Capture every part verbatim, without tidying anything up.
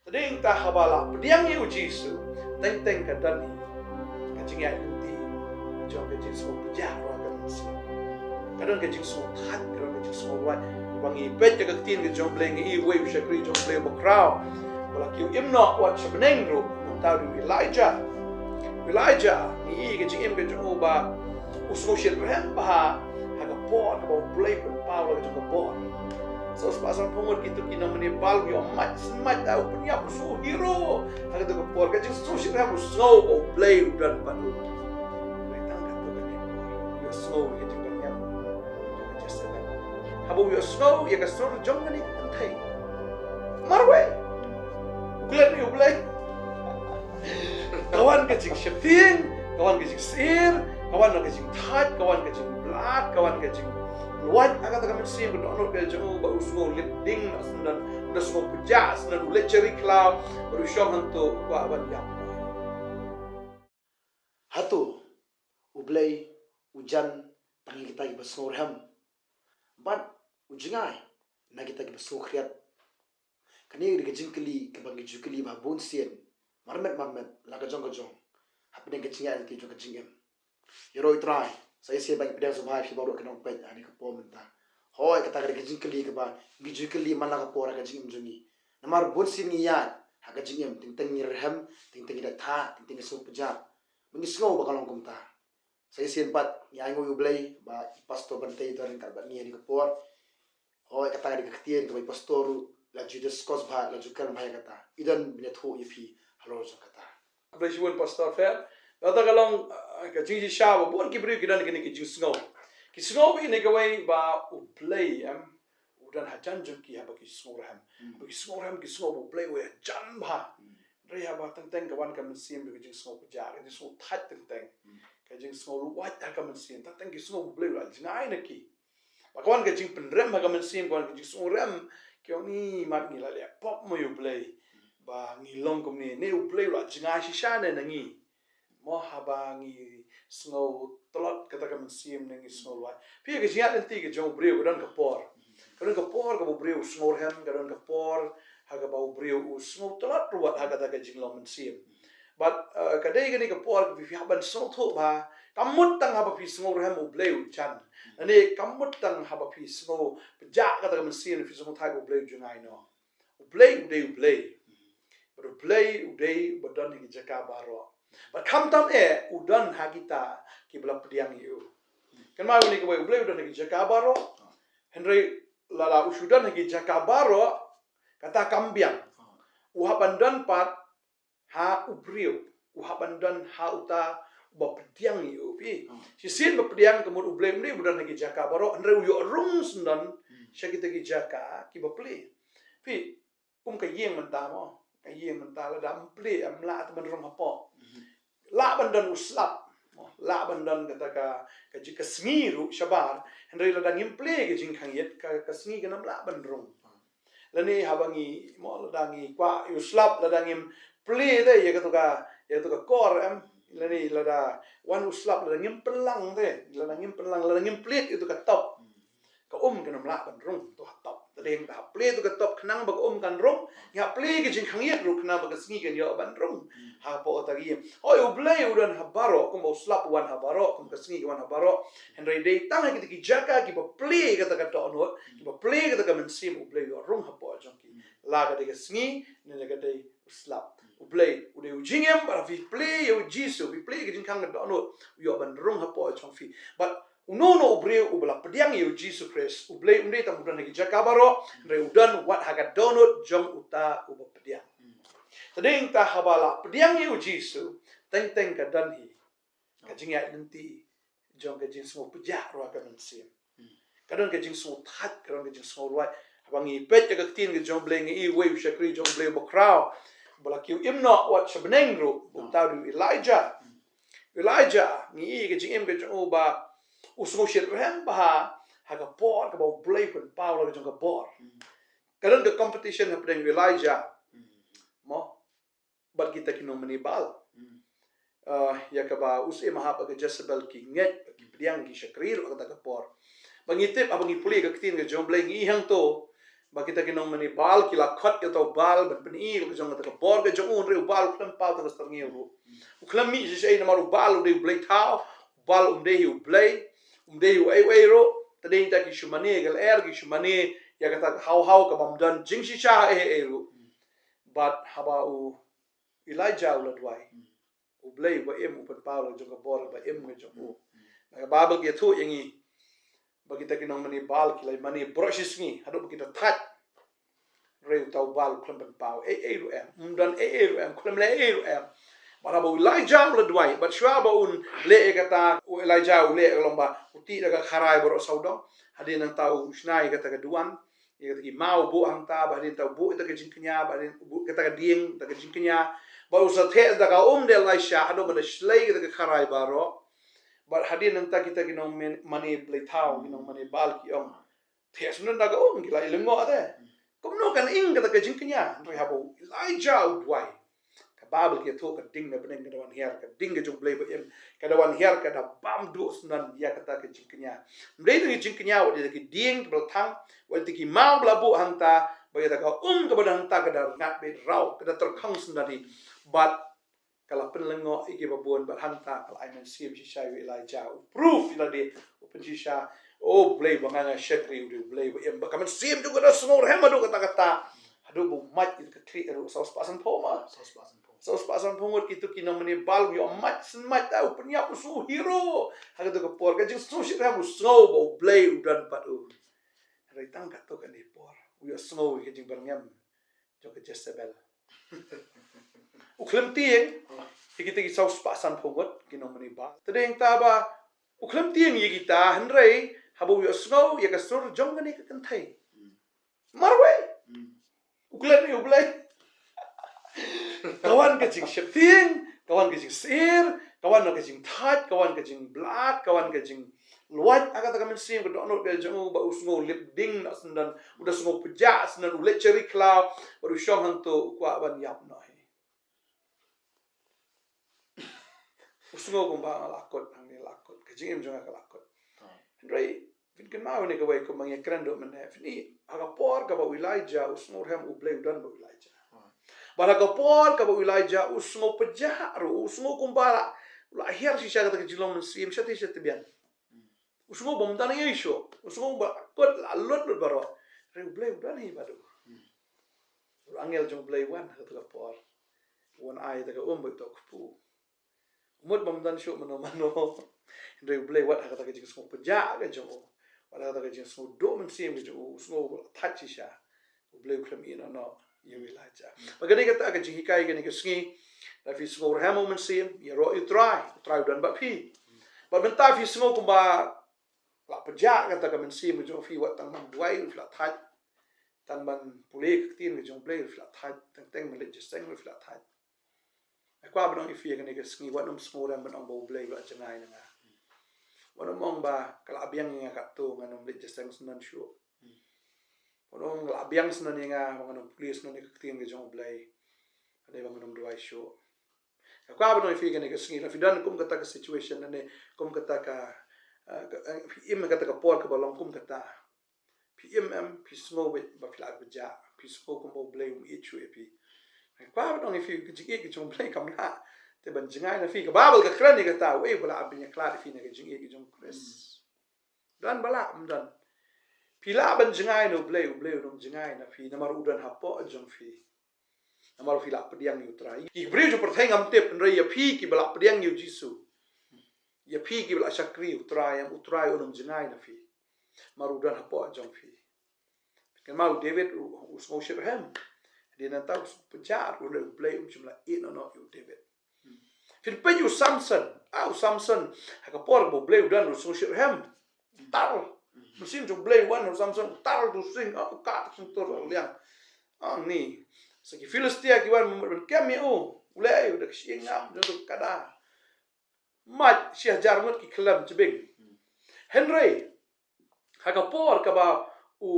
Tdeng ta haba la pdiang ïa u Jisu, teng teng ka don hi ka jingïaid lynti jong ka jingsngewpjah ruh ha ka mynsiem. Ka don ka jingsngewthait, ka don ka jingsngewlwait. Ba ngi peit ïa ka ktien ka jong U Blei, ngi i uwei u shakri jong U Blei uba khraw ba la kiew im noh wat sha bneng ruh, uta u dei u Elijah. U Elijah, ngi i ka jingim ka jong u ba u sngewshitrhem bha ha ka por kaba U Blei u pynpaw la ka jong ka bor. Sa u spah sanphew ngut kito ki nongmane Baal, u ïoh mait, sngewmait, u pynïap, u sngew hero ha kato ka por. Ka jingsngewshitrhem, u sngew ba U Blei u don bad u. Hynrei tang katto katne por u ïohsngew ïa ka jingpynïap jong ka Jezebel. Haba u ïohsngew ïa ka sur jong kane ka kynthei, marwei u klet ïa U Blei. Ka wan ka jingsheptieng, ka wan ka jingsyier, ka wan ka jingthait, ka wan ka jingblad, ka wan ka jinglwait ha kata ka mynsiem ka dohnud ka jong u, ba u sngew lip ding na syndon, u da sngewpjah syndon, u leit sha ri khlaw, bad u shong hangto, u kwah ban ïap. Hato U Blei u jan tang ïa kita kiba sngewrhem bad u jngai na kita kiba sngewkhriat? Kane ka dei ka jingkylli kaba ngi ju kylli bha bun sien, marmet marmet, la ka jong ka jong, hapdeng ka jingïaid lynti jong ka jingim. Ïaroh ïa U Trai, sa shisien ba ngi pdiang sngewbha ïa phi baroh ki nongpeit ha kane ka por mynta. Hooid, kata ka dei ka jingkylli kaba ngi ju kylli man la ka por ha ka jingim jong ngi. Namar bun sien ngi ïaid ha ka jingim, teng teng ngi rhem, teng teng ngi da thait, teng teng ngi sngewpjah. Ba ngi sngew ba ka long kumta. Sa shisien pat ngi ainguh ïa U Blei ba i Pastor Bantei u don ryngkat bad ngi ha kane ka por. Hooid, kata ka dei ka ktien kaba i Pastor ruh la ju discuss bha, la ju kren bha ïa kata. I don ban ïathuh ïa phi halor jong kata. Khublei shibun Pastor Fer. Kata ka long, uh, ka jingshisha ba bun ki briew ki don kine ki jingsngew. Ki sngew ba ine kawei ba U Blei, em, u don hajan jong ki haba ki sngewrhem. Hmm. Haba ki sngewrhem ki sngew ba U Blei u ïajan bha. Hmm. Hynrei haba teng teng ka wan ka mynsiem da ka jingsngewpjah, ka jingsngewthait teng teng. Hmm. Ka jingsngewlwait ha ka mynsiem, teng teng ki sngew ba U Blei u la jngai na ki. Ba ka wan ka jingpynrem ha ka mynsiem, ka wan ka jingsngewrem, ki ong, ni mat ngi la leh pop mo ïa U Blei ba ngi long kumne, ne U Blei u la jngai shisha ne na ngi? Mo haba ngi sngew tlot kata ka mynsiem ne ngi sngew lwait. Phi, ka jingïaid lynti ka jong u briew ka don ka por. Ka don ka por kaba u briew u sngewrhem, ka don ka por ha kaba u briew u sngew tlot ruh wat ha kata ka jinglong mynsiem. Bad, eh, ka dei kane ka por kaba phi hap ban sngewthuh ba kam mut tang haba phi sngewrhem U Blei u jan. Lane kam mut tang haba phi sngewpjah kata ka mynsiem, phi sngewthait, U Blei u jngai noh. U Blei u dei U Blei. Bad U Blei u dei uba don ha ki jaka baroh. Bad khamtam eh u don ha kita kiba la pdiang ïa u. Kynmaw ïa kane kawei, U Blei u don ha ki jaka baroh. Hynrei lada u shu don ha ki jaka baroh, kata kam biang. U hap ban don pat ha u briew, u hap ban don ha uta uba pdiang ïa u, phi. Hmm. Shisien ba pdiang ka mut U Blei um dei uba don ha ki jaka baroh, hynrei u ïoh rung syndon, hmm, sha kita ki jaka kiba plie. Phi, kum ka ïing mynta mo, ka ïing mynta lada ym plie, ym lah te ban rung hapoh. Hmm. Lah ban don u slap, mo, lah ban don kata ka, ka ji-, ka sngi ruh shabar, hynrei lada ngim plie ka jingkhang ïit, ka, ka sngi kan ym lah ban rung. Hmm. Lane haba ngi, mo, lada ngi kwah ïa u slap, lada ngim plie te ïa kato ka, ïa kato ka kor, em. Lane lada wan u slap, lada ngim pynlang te, lada ngim pynlang, lada ngim plie ïa kato ka top, ka um kan ym lah ban rung to ha top. Te dei hangta hap plie to ka top khnang ba ka um kan rung, ngi hap plie ka jingkhang ïit ruh khnang ba ka sngi kan ïoh ban rung hapoh kata ka ïing. Hooid, U Blei u don ha baroh, kumba u slap u wan ha baroh, kumba ka sngi ka wan ha baroh. Hynrei dei tang ha kita ki jaka kiba plie kata ka dohnud, kiba plie kata ka mynsiem, U Blei u ïoh rung hapoh jong ki. La ka dei ka sngi, ne la ka dei u slap. U Blei u dei u jingim, bad phi plie ïa u Jisu, phi plie ka jingkhang ka dohnud, u ïoh ban rung hapoh jong phi. Bad uno uno u briew uba la pdiang ïa u Jisu Khrist, U Blei um dei tang u don ha ki jaka baroh, hynrei u don wat ha ka dohnud jong uta uba pdiang. Te dei ta haba la pdiang ïa u Jisu, teng teng ka don hi ka jingïaid lynti jong ka jingsngewpjah ruh ha ka mynsiem. Hmm. Ka don ka jingsngewthait, ka don ka jingsngewlwait. Haba ngi peit ïa ka ktien ka jong U Blei, ngi i uwei u shakri jong U Blei uba khraw ba la kiew im noh wat sha bneng ruh, uta u dei u Elijah. Hmm. Elijah, ngi i ka jingim ka jong u ba u sngewshitrhem bha ha ka por kaba U Blei u pynpaw la ka jong ka bor. Hmm. Ka don ka competition hapdeng u Elijah. Hmm. Mo? Bad kita ki nongmane Baal. Hmm. Ah, ïa kaba u Syiem Ahab bad ka Jezebel ki ngeit, ki pdiang, ki shakri ruh ha kata ka por. Ba ngi tip, haba ngi pule ka ktien ka jong U Blei, ngi i hangto Ba kita ki nongmane Baal ki la khot ïa uta u Baal ban pyni ïa ka jong kata ka bor ka jong u, hynrei u Baal u khlem paw tang ka syrngiew ruh. U khlem mih shisha namar u Baal u dei u blei thaw, u Baal um dei hi u blei, um dei hi u ei u ei ruh. Te dei kita ki shu mane ka lyer, ki shu mane ïa kata ka haw haw kaba ym don jingshisha ei ei ruh. Bad haba u Elijah u la duwai, u Blei ba im u pynpaw la jong ka bor ba im ka jong u. Na ka Baibl ki ïathuh ïa ngi ba kita ki nongmane Baal ki la mane baroh shi sngi haduh ba ki da thait. Hynrei uta u Baal u khlem pynpaw ei ei ruh em, um don ei ei ruh em, khlem leh ei ei ruh em. Bad haba u Elijah u la duwai, bad shuwa ba un leh ïa kata, u Elijah u leh ka long ba u tih da ka kharai baroh sawdong. Hadien nangta u shna ïa kata ka duwan, ïa kata ki maw u buh hangta, bad hadien nangta u buh ïa kata ka jingkñia, bad hadien u buh ïa kata ka dieng, kata ka jingkñia. Bad u sa theh da ka um da Elisha haduh ba da shlei ïa kata ka kharai baroh. Bad hadien nangta kita ki nongmane blei thaw, ki nongmane Baal ki ong, theh sngewdon da ka um, ki la ïa lyngngoh te. Kumno kan ing kata ka jingkñia? Hynrei haba u Elijah u duwai, ka Baibl ka ïathuh ka ding na bneng ka da wan hiar, ka ding ka jong u Blei ba im ka da wan hiar, ka da bam duh sngewdon ïa kata ka jingkñia. Ym dei tang ka jingkñia, wat ïa ki dieng kiba la thang, wat ïa ki maw ba la buh hangta, bad ïa kata ka um kaba don hangta ka da ngat beit raw, ka da tyrkhong sngewdon hi. Bad ka la pynlyngngoh ïa kiba bun, bad hangta ka la ai mynsiem shisha ïa u Elijah, u proof ïa lade, u pynshisha, o Blei ba nga nga shakri u dei u Blei ba im, bad ka mynsiem jong ka da sngewrhem haduh katta katta. Haduh ba u mait ïa ka khlieh haduh saw spah sanphew ma. Saw spah sanphew. Saw spah sanphew ngut kito ki nongmane Baal, u ïoh mait, shen mait, u pynïap, u sngew hero. Ha kata ka por ka jingsngewshitrhem, u sngew ba u Blei u don bad u. Hynrei tang katto katne por u ïohsngew ïa ka jingbyrngem jong ka Jezebel. U khlem tieng ïa kita ki saw spah sanphew ngut ki nongmane Baal. Te dei hangta ba u khlem tieng ïa kita, hynrei haba u ïohsngew ïa ka sur jong kane ka kynthei, marwei u klet ïa u Blei. Ka wan ka jingsheptieng, ka wan ka jingsyier, ka wan ka jingthait, ka wan ka jingblad, ka wan ka jingluid ha kata ka mynsiem ka dohnud ka jong u, bad u sngew lip ding noh sngewdon, u da sngew pjah sngewdon, u leit sha ri khlaw, bad u shong hangto, u kwah ban ïap noh hi. U sngew kumba nga la kut, hangne la kut, ka jingim jong nga ka la kut. Hynrei phin kynmaw ïa kane kawei kumba ngi ïakren haduh mynne, phin i ha ka por kaba u Elijah u sngewrhem, u Blei u don bad u Elijah. Bad ha ka por kaba u Elijah u sngew pjah ruh, u sngew kumba la, la hiar shisha kata ka jinglong mynsiem, shatei shatei biang. U sngew bym don ei ei shuh, u sngew ba kut la lut lut baroh. Hynrei u Blei u don hi bad u. U angel jong u Blei u wan ha kata ka por, u wan ai kata ka um bad uta u kpu. U mut bym don shuh mano mano. Hynrei u Blei wat ha kata ka jingsngew pjah ka jong u, wat ha kata ka jingsngew duh mynsiem ka jong u, u sngew ba la thait shisha. U Blei u khlem ïehnoh noh ïa u Elijah. Bad ka dei kata ka jinghikai kane ka sngi. Lada phi sngewrhem u mynsiem, ïaroh ïa u Trai, u Trai u don bad phi. Bad mynta phi sngew kumba la pjah kata ka mynsiem ka jong phi, wat tang ban duwai ruh phi la thait, tang ban pule ka ktien ka jong u Blei ruh phi la thait, teng teng ban leit jingïaseng ruh phi la thait. Nga kwah ban ong ïa phi ïa kane ka sngi, wat nym sngewrem ban ong ba u Blei u la jngai na nga. Wat nym ong ba ka la biang ïa nga katto, ngan nym leit jingïaseng sngewdon shuh. Wat nym ong ka la biang sngewdon ïa nga ba ngan nym pule sngewdon ïa ka ktien ka jong u Blei, lane ba ngan nym duwai shuh. Nga kwah ban ong ïa phi kane ka sngi, lada phi don kum kata ka situation, lane kum kata ka, eh, ka, eh, phi im ha kata ka por kaba long kum kata. Phi im em, phi sngew ba, ba phi la pjah, phi sngew kumba u Blei um ïeit shuh ïa phi. Nga kwah ban ong ïa phi, ka jingïeit ka jong u Blei kam lah te ban jngai na phi. Ka Baibl ka kren ïa kata, uei ba lah ban ïakhlad ïa phi na ka jingïeit ka jong u Khrist? Don ba lah? Ym don. Phi lah ban jngai na u Blei, u Blei un ym jngai na phi namar u don hapoh jong phi. Namar phi la pdiang ïa u Trai. Ki briew jong pyrthei ngam tip, hynrei ïa phi kiba la pdiang ïa u Jisu, ïa phi kiba la shakri ïa u Trai, em, u Trai un ym jngai na phi namar u don hapoh jong phi. Kynmaw u David u, u sngew shitrhem. Hadien nangta u sngew pjah ruh, hynrei u Blei um shym la ïehnoh noh ïa u David. Phin peit u Samson, ah, u Samson ha ka por ba u Blei u don u sngew shitrhem. Tar. Mynsiem jong u Blei wan, u Samson tar, u sing, ah, u kah, u sing tur, u liang. Ah, ni. Sa ki Philistia ki wan ban kem ïa u. U leh ïa u da ka shyieng ngam, da ka kada. Mait shi hajar ngut ki khlem jbing. Hynrei ha ka por kaba u,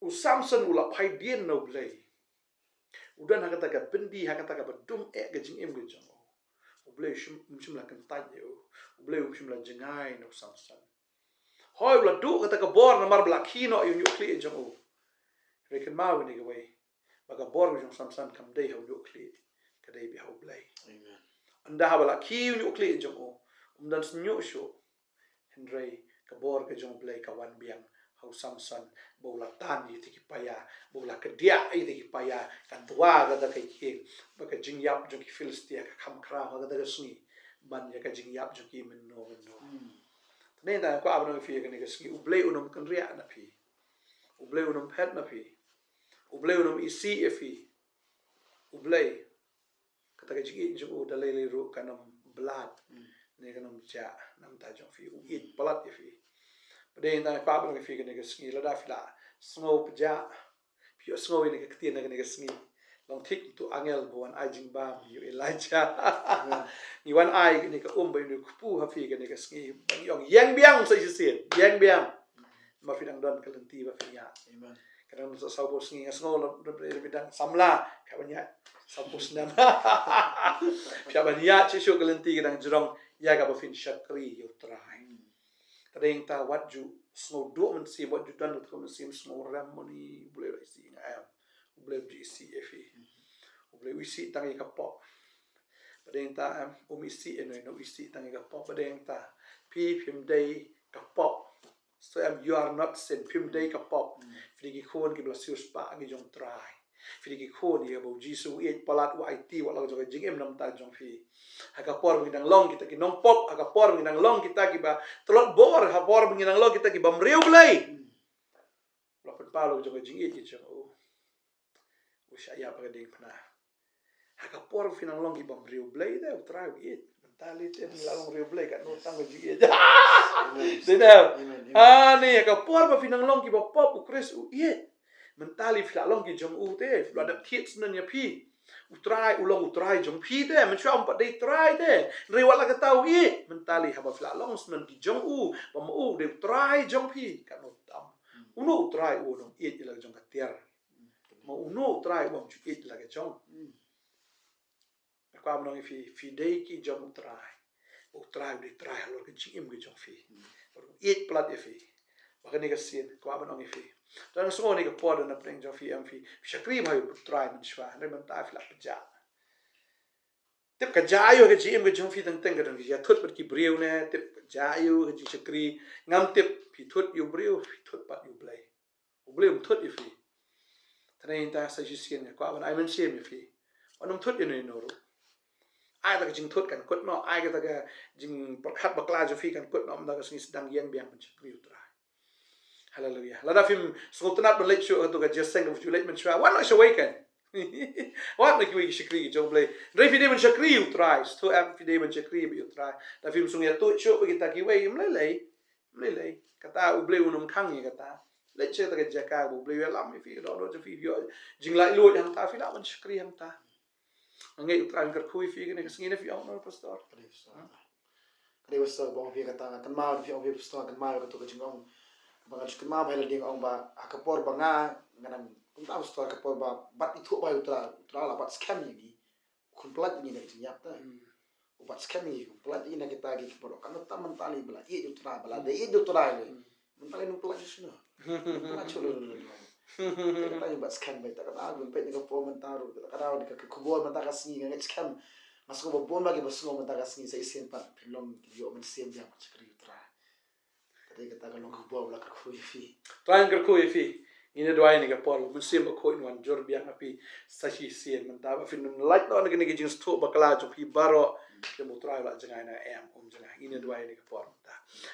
u Samson u la phai dien na u Blei, u don ha kata ka byndi, ha kata kaba dum eh ka jingim ka jong u, u Blei um shym, um shym la kyntait ïa u. U Blei um shym la jngai na u Samson. Hooid, u la duh kata ka bor namar ba la khih noh ïa u ñiuh khlieh jong u. Hynrei kynmaw ïa kane kawei, ba ka bor jong u Samson kam dei ha u ñiuhkhlieh, ka dei beit ha U Blei. Amen. Ynda haba la khie u ñiuhkhlieh jong u, um don shuh ñiuh shuh. Hynrei ka bor ka jong U Blei ka wan biang ha u Samson, ba u la tan ïa kita ki paia, ba u la kdiah ïa kita ki paia, ka twa kata ka ïing, ba ka jingïap jong ki Philistia ka kham khraw ha kata ka sngi ban ïa ka jingïap jong ki mynno mynno. Hmm. Te nangta nga kwah ban ong ïa phi ha kane ka sngi, U Blei un ym kynriah na phi. U Blei un ym phet na phi. U Blei un ym isih ïa phi. U Blei, kata ka jingïeit jong u da lei lei ruh kan ym blad. Hmm. Ne kan ym jah na ka bynta jong phi. U ïeit palat ïa phi. Bad nangta nga kwah ban ong ïa phi ha kane ka sngi, lada phi la sngew pjah, phi ïohsngew ïa kane ka ktien ha kane ka sngi, long thik kumto angel ba wan ai jingbam ïa u Elijah. Amen. Ngi wan ai kane ka um bad kane ka kpu ha phi ha kane ka sngi, ba ngi ong, ïeng biang sa shisien, ïeng biang. Namar phi dang don ka lynti ba phin ïaid. Amen. Ka dang sa sawphew sngi, nga sngew la, la, la, la dang samla ka ban ïaid sawphew snem. Phi ïaid ban ïaid shisha, ka lynti ka dang jrong ïa kaba phin shakri ïa U Trai. Hmm. Te nangta wat ju sngew duh mynsiem, wat ju don ka mynsiem sngew rem, mane U Blei u isih nga em. U Blei um ju isih ïa phi. Hmm. U Blei u isih tang ïa ka pop. Bad nangta em, um isih ïa no, no isih tang ïa ka pop. Bad nangta phi, phim dei ka pop. So em, you are not sin. Phim dei ka pop. Hmm. Phi dei ki khun kiba la siewspah ki jong U Trai. Phi dei ki khun ïa ba U Jisu u ïeit palat, u aiti wat la ka jong ka jingim na ka bynta jong phi. Ha ka por ba ngi dang long kita ki nongpop, ha ka por ba ngi dang long kita kiba tlot bor, ha ka por ba ngi dang long kita ki bym riewblei, hmm, u la pynpaw la ka jong ka jingïeit ka jong u. U shah ïap ha ka diengphna. Ha ka por phi nang long ki bym riewblei te U Trai u ïeit. Mynta lei te phi la long riewblei, katno tam ka jingïeit. Amen. Dei ne? Amen, amen. Ani, ha ka por ba phi nang long kiba pop, U Khrist u ïeit. Mynta lei phi la long ki jong u te, phi la dep thied sngewbha ïa phi. U Trai u long U Trai jong phi te, mynshuwa um pat dei Trai te. Hynrei wat la kata u ïeit. Mynta lei haba phi la long sngewbha ki jong u, ba ma u dei U Trai jong phi, katno tam. Uno U Trai u nang ïeit ïa la ka jong ka tiar. Ma uno U Trai u bym ju ïeit la ka jong. Hmm. Nga kwah ban ong ïa phi, phi dei ki jong U Trai. U Trai u dei Trai halor ka jingim ka jong phi. Hmm. Bad u ïeit palat ïa phi. Bad kane ka sien, kwah ban ong ïa phi. Te nga sngew kane ka por da na pdeng jong phi, em phi, phi shakri bha ïa U Trai mynshuwa, hynrei mynta phi la pjah. Tip ka jia ïa ka jingim ka jong phi teng teng, ka dang ïathut bad ki briew ne, tip ka jia ïa ka jingshakri, ngam tip, phi thut ïa u briew, phi thut pat ïa U Blei. U Blei um thut ïa phi. Te nangta sa shisien nga kwah ban ai mynsiem ïa phi. Wat nym thut ïa no ïa no ruh. Ai kata ka jingthut kan kut noh, ai kata ka jingpyrkhat bakla jong phi kan kut noh, mynta ka sngi sdang, ïeng biang ban shakri U Trai. Haleluia. Lada phim sngewtynnat ban leit shuh kato ka jingïaseng kaba phi ju leit mynshuwa, wat noh shawei kan. Wat noh kiwei ki shakri ki jong U Blei. Hynrei phi dei ban shakri U Trai. Sngewthuh em, phi dei ban shakri beit U Trai. Lada phim sngewthuh shuh bad kita kiwei, ym lei lei. Ym lei lei. Kata U Blei un ym khang ïa kata. Leit sha kata ka jaka ba U Blei u ïalam ïa phi, dohnud jong phi, ïoh jinglaitluid hangta, phi lah ban shakri hangta. Nga ngeit U Trai un kyrkhu ïa phi kane ka sngi, ne phi ong, Pastor? Ka dei, Pastor. Hmm? Ka dei, Pastor, ba ong phi kata, nga kynmaw, phi ong phi, Pastor, nga kynmaw kato ka jingong. Ba nga ju kynmaw ba ïa lade nga ong ba ha ka por ba nga, nga nang, kumta, Pastor, ha ka por ba bat ithuh ba ïa U Trai, U Trai la bat skhem ïa ngi. U kham pyllait ïa ngi na ka jingïap te. Hmm. U bat skhem ïa ngi, u pyllait ïa ngi na kita ki, ki baroh. Katno tam mynta lei ba la ïeit ïa U Trai, ba la dei ïeit ïa U Trai lei. Hmm. Mynta lei nang pyllait shuh. Nang pyllait shuh. Te kata ngi bat skhem bha, te kata ngi peit na ka por mynta ruh, te kata ka, ka khubor mynta ka sngi nga ngeit skhem. Nga sngew ba bun ba kiba sngew mynta ka sngi sa shisien pat phin long kiba ïoh mynsiem biang ban shakri U Trai. Ka dei kata ka long ka khubor ba la kyrkhu ïa phi. Trai un kyrkhu ïa phi. Ngin ïa duwai ïa kane ka por, Mynsiem Bakhuid un wan jur biang ha phi sa shisien mynta, ba phin ym lait noh na kane ka jingsngewthuh bakla jong phi baroh. Te U Trai u la jngai ne em, um jngai. Ngin ïa duwai ïa kane ka por mynta.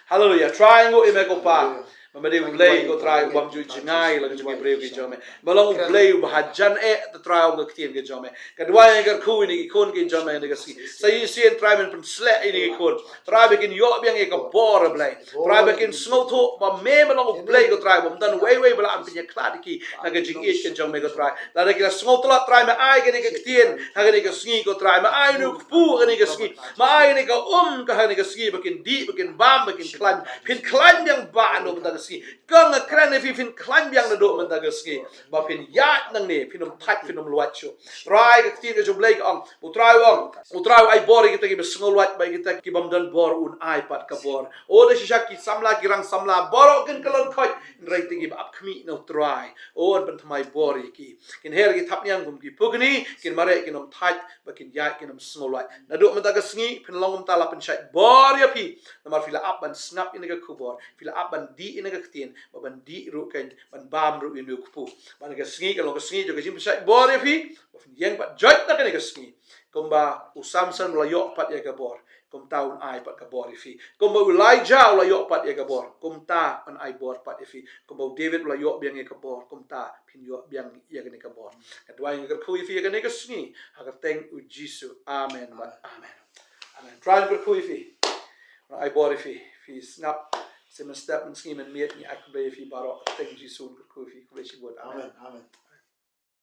Haleluia. Trai, nguh ïa me ko Pa. Haleluia. Ba me dei U Blei ko Trai, u bym ju jngai la ka jong ki briew ki jong me. Me long U Blei uba hajan eh, te Trai, ong ka ktien ka jong me. Nga duwai, nga kyrkhu ïa kine ki khun ki jong me ha kane ka sngi. Sa shisien Trai, men pynshlur ïa kine ki khun. Trai, ba kin ïoh biang ïa ka bor, Blei. Trai, ba kin sngewthuh ba me, me long U Blei ko Trai, bym don uwei uwei ba lah ban pynïakhlad ïa ki na ka jingïeit ka jong me ko Trai. Lada ki la sngew tlot Trai, me ai kane ka ktien ha kane ka sngi ko Trai. Me ai une u kpu ha kane ka sngi. Me ai kane ka um ha kane ka sngi, ba kin dih, ba kin bam, ba kin khlaiñ. Phin khlaiñ biang bha noh mynta ka Ka nga kren ïa phi, phin khlaiñ biang naduh mynta ka sngi ba phin ïaid nangne, phin ym thait, phin ym luid shuh. Trai, ka ktien ka jong U Blei ka ong, U Trai u ong, U Trai u ai bor ïa kita kiba sngewluid, bad ïa kita ki bym don bor un ai pat ka bor. O, da shisha ki samla, ki rang samla baroh kin kyllon khoit, hynrei kita kiba ap khmih na U Trai, o, yn pynthymmai bor ïa ki. Kin her ki thapniang kum ki pukni, kin mareh, kin ym thait, bad kin ïaid, kin ym sngewluid. Naduh mynta ka sngi phin long kumta, la pynshait bor ïa phi. Namar phi la ap ban sngap ïa kane ka khubor, phi la ap ban dih ïa kane ka ktien, bad ban dih ruh, kan, ban bam ruh ïa une u kpu. Bad kane ka sngi kan long ka sngi jong ka jingpynshait bor ïa phi, ba phin ïeng pat joit na kane ka sngi. Kumba u Samson u la ïoh pat ïa ka bor, kumta un ai pat ka bor ïa phi. Kumba u Elijah u la ïoh pat ïa ka bor, kumta un ai bor pat ïa phi. Kumba u David u la ïoh biang ïa ka bor, kumta phin ïoh biang ïa kane ka bor. Nga duwai, nga kyrkhu ïa phi ïa kane ka sngi ha ka kyrteng U Jisu. Amen. Amen. Amen. Amen. Trai un kyrkhu ïa phi. Ai bor ïa phi. Phi sngap, sa mynstep, mynsngi, mynmiet, ngi ai khublei ïa phi baroh. Kyrteng Jisu un kyrkhu ïa phi. Khublei shibun. Amen. Amen. Amen.